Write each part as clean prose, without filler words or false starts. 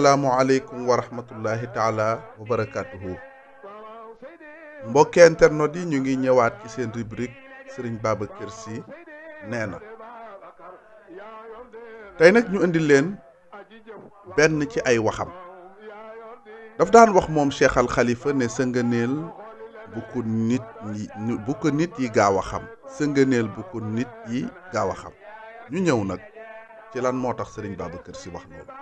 asalaamualeykum wa rahmatullahi taala wa barakatuhu mbokki internet yi ñu ngi ñëwaat ci seen rubrique Serigne Babacar Sy nee na tey nag ñu indi leen benn ci ay waxam daf daan wax moom Cheikh Al Khalifa ne sa ngëneel bu ko nit yi gaaw a xam sa ngëneel bu ko nit yi gaaw a xam ñu ñëw nag ci lan moo tax Serigne Babacar Sy wax loolu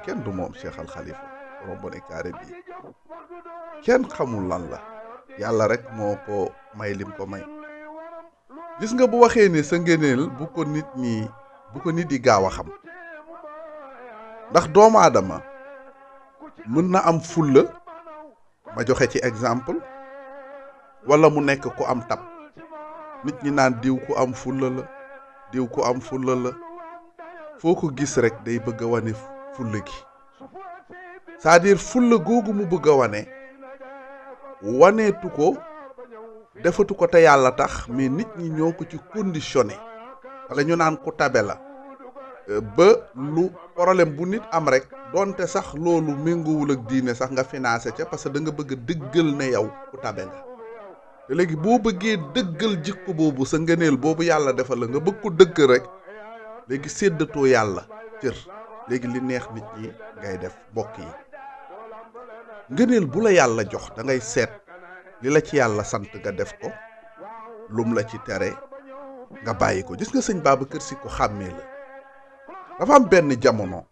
kenn du moom Cheikh Al Khalifa rombone carré bi kenn xamul lan la yàlla rek moo ko may lim ko may gis nga bu waxee ne sa ngëneel bu ko nit yi gaaw a xam ndax doomu aadama mën na am fulla ma joxe ci exemple wala mu nekk ku am tab nit ñi naan diw ku am fulla la diw ku am fulla la foo ko gis rek day bëgg a wane fulla gi c'est-à-dire fulla googu mu bëgg a waneetu ko defatu ko te yàlla tax mais nit ñi ñoo ko ci conditionné wala ñu naan ku tabe la ba lu problème bu nit am rek donte sax loolu méngoowul ak diine sax nga financé ca parce que da nga bëgg a dëggal ne yow ku tabe nga te léegi boo bëggee dëggal jikko boobu sa ngëneel boobu yàlla defal la nga bëgg ko dëgg rek léegi séddatoo yàlla cër léegi li neex nit ñi ngay def mbokk yi ngëneel bu la yàlla jox da ngay seet li la ci yàlla sant nga def ko lum la ci tere nga bàyyi ko gis nga sëñ Babacar Sy ko xàmmee la dafa am benn jamono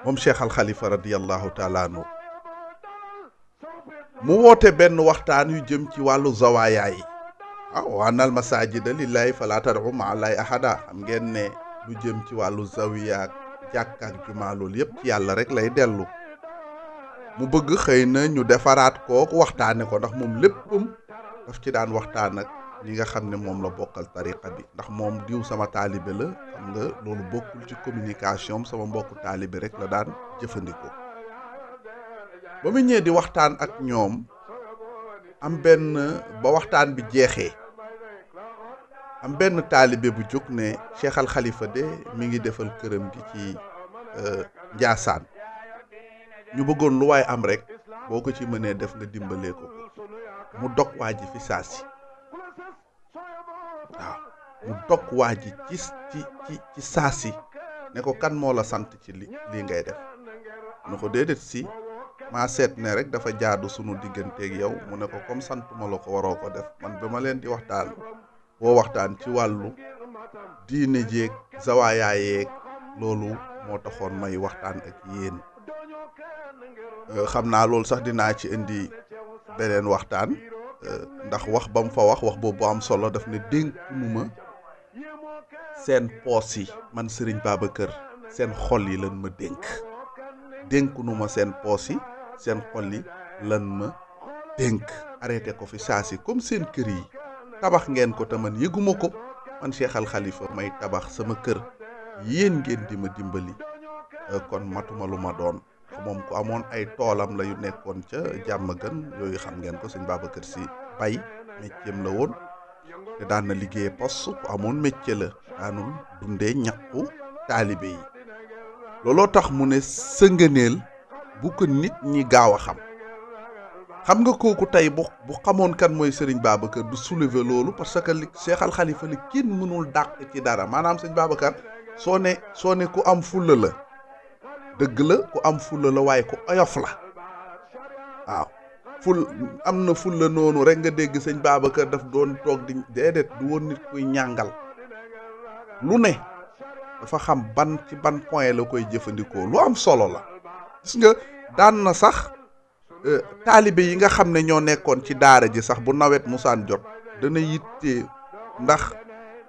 moom Cheikh Al Khalifa radiyallahu taala anhu mu woote benn waxtaan yu jëm ci wàllu zawaaya yi wa anal masajida lillahi fala tad'u ma'a allahi ahada xam ngeen ne lu jëm ci wàllu zawiya ak jàkk ak jumaa loolu yëpp ci yàlla rek lay dellu mu bëgg xëy na ñu defaraat kooku waxtaane ko ndax moom léppam daf ci daan waxtaan ak ñi nga xam ne moom la bokkal tariqa bi ndax moom diw sama taalibe la xam nga loolu bokkul ci communication sama mbokku taalibe rek la daan jëfandikoo ba mu ñëwee di waxtaan ak ñoom am benn ba waxtaan bi jeexee am benn taalibe bu jóg ne Cheikh Al Khalifa de mi ngi defal këram gi ci Njaasaan ñu bëggoon lu waay am rek boo ko ci mënee def nga dimbalee ko mu dog waa ji fi saasi waaw mu dog waa ji ci saasi ne ko kan moo la sant ci lii ngay def ne ko déedéet si maa seet ne rek dafa jaadu sunu digganteeg yow mu ne ko comme sant ma la ko waroo ko def man ba ma leen di waxtaan ci wàllu diine jéeg zawaayaa yeeg loolu moo taxoon may waxtaan ak yéen xam naa loolu sax dinaa ci indi beneen waxtaan ndax wax ba mu fa wax boobu am solo daf ne dénkunu ma seen poos yi man Serigne Babacar seen xol yi lan ma dénkunu ma seen poos yi seen xol yi lan ma dénk arrêté ko fi saa si comme seen kër yi tabax ngeen ko te man yëguma ko man Cheikh Al Khalifa may tabax sama kër yéen ngeen di ma dimbali kon matuma lu ma doon moom ku amoon ay toolam la yu nekkoon ca jàmm gën yooyu xam ngeen ko sëñ Babacar Sy bay métier la woon te daan na liggéey poste ku amoon métier la daanul dundee ñàkku taalibe yi looloo tax mu ne sa ngëneel bu ko nit ñi gaaw a xam nga kooku tey bu xamoon kan mooy Serigne Babacar du soulever loolu parce que li Cheikh Al Khalifa li kenn mënul dàq ci dara maanaam sëñ Babacar soo ne ku am fulla la dëgg la ku am fulla la waaye ku oyof la waaw am na fulla noonu rek nga dégg sëñ Babacar daf doon toog di déedéet du woon nit kuy ñàngal lu ne dafa xam ci ban point la koy jëfandikoo lu am solo la gis nga daan na sax taalibe yi nga xam ne ñoo nekkoon ci daara ji sax bu nawet musaan jot dana yitte ndax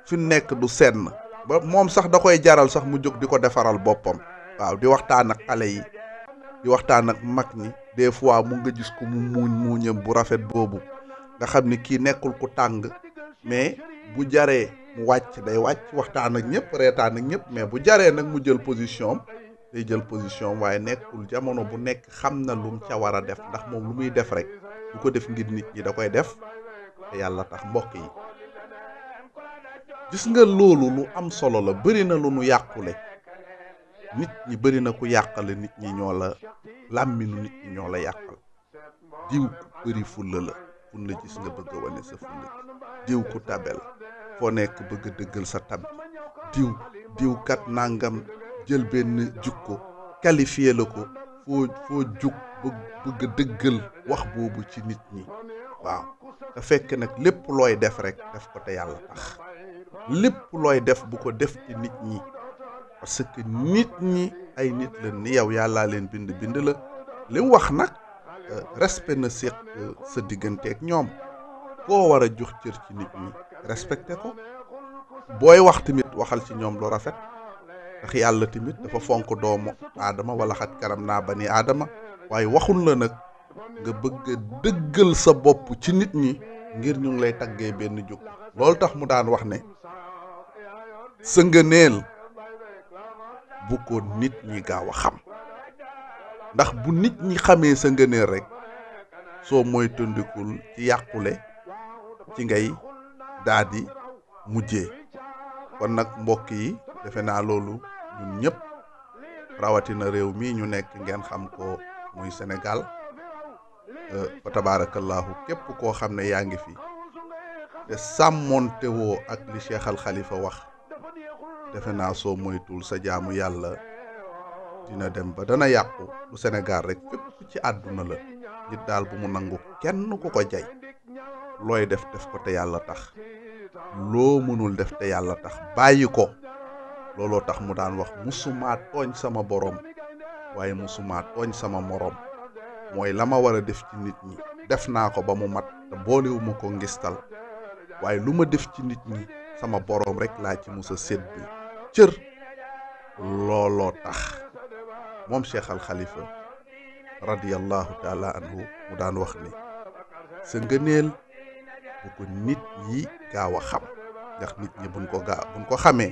fi nekk du senn ba moom sax da koy jaral sax mu jóg di ko defaral boppam waaw di waxtaan ak xale yi di waxtaan ak mag ñi des fois mu nga gis ko mu muuñam bu rafet boobu nga xam ni kii nekkul ku tàng mais bu jaree mu wàcc day wàcc waxtaan ak ñëpp reetaan ak ñëpp mais bu jaree nag mu jël position day jël position waaye nekkul jamono bu nekk xam na lum ca war a def ndax moom lu muy def rek du ko def ngir nit ñi da koy def te yàlla tax mbokk yi gis nga loolu lu am solo la bëri na lu nu yàqule nit ñi bëri na ku yàqale nit ñi ñoo la làmminu nit ñi ñoo la yàqal diw ku bëri fulla la fun la gis nga bëgg a wane sa fulla diw ku tabe la foo nekk bëgg a dëggal sa tab diw kat nangam jël benn jukko qualifié la ko foo jug bëgg a dëggal wax boobu ci nit ñi waaw te fekk nag lépp looy def rek def ko te yàlla tax lépp looy def bu ko def ci nit ñi parce que nit ñi ay nit la ni yow yàllaa leen bind la li mu wax nag respect na séq sa diggante ak ñoom koo war a jox cër ci nit ñi respecté ko booy wax tamit waxal ci ñoom lu rafet ndax yàlla tamit dafa fonk doomu aadama wala xat karam naa bani aadama waaye waxul la nag nga bëgg a dëggal sa bopp ci nit ñi ngir ñu ngi lay taggee benn jug loolu tax mu daan wax ne sa ngëneel bu ko nit ñi gaaw a xam ndax bu nit ñi xamee sa ngëneel rek soo mooy tëndikul ci yàqule ci ngay daadi mujjee kon nag mbokk yi defe naa loolu ñun ñëpp rawatina réew mi ñu nekk ngeen xam ko muy Sénégal fa tabarakallahu képp koo xam ne yaa ngi fi te sàmmonte woo ak li Cheikh Al Khalifa wax defe naa soo moytul sa jaamu yàlla dina dem ba dana yàqu lu Sénégal rek fépp ci àdduna la nit daal bu mu nangu kenn ku ko jay looy def ko te yàlla tax loo mënul def te yàlla tax bàyyi ko looloo tax mu daan wax musuma tooñ sama borom waaye musuma tooñ sama morom mooy la ma war a def ci nit ñi def naa ko ba mu mat te boolewuma ko ngistal waaye lu ma def ci nit ñi sama borom rek laa ci musa sédd cër looloo tax moom Cheikh Al Khalifa radiyallahu taala anhu mu daan wax ni sa ngëneel bu ko nit yi gaaw a xam ndax nit ñi buñ ko xamee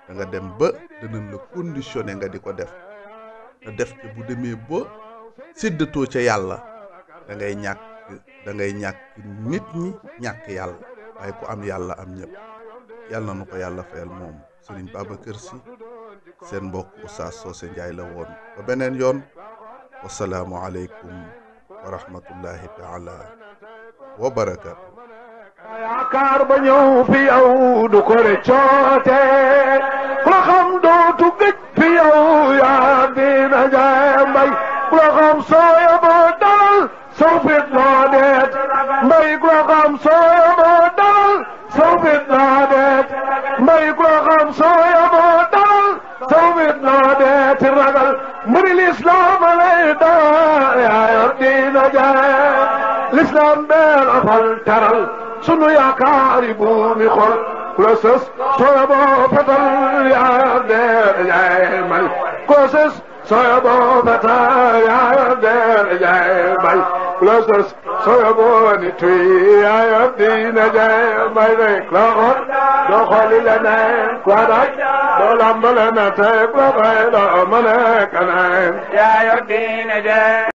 da nga dem ba danañ la conditionné nga di ko def te def te bu demee ba séddatoo ca yàlla da ngay ñàkk nit ñi ñàkk yàlla waaye ku am yàlla am ñëpp yàlla na nu ko yàlla fayal moom Serigne Babacar Sy seen mbokk Oustaz Socé Ndiaye la woon ba beneen yoon wasalaamu aleykum wa rahmatullahi taala wa barakaatu yaakaar ba ñëw fi yow du ko recoote ku la xam dootu gëj fi yow yaa dina jaay mbay ku la xam sooya boo dalal soo fit loo deet mbay ku la xam sooya boo dalal soo fit loo deet mbay ku la xam sooya boo dalal soo fit loo deet ragal mbiri lislaam lay daa yaa yor dina jaay lislaam beel afal teral sunu yaakaari buumi xol ku la sës sooya boo fetal yaa dee jaay may ku la sës sooya boo fetal yaa dee jaay may ku la sës sooya boo ni tuy yaa dina jaay may rek la xool doo xooli leneen ku la daj doo lamb leneen tey ku la bay doo mën a kaneen yaa dina jaay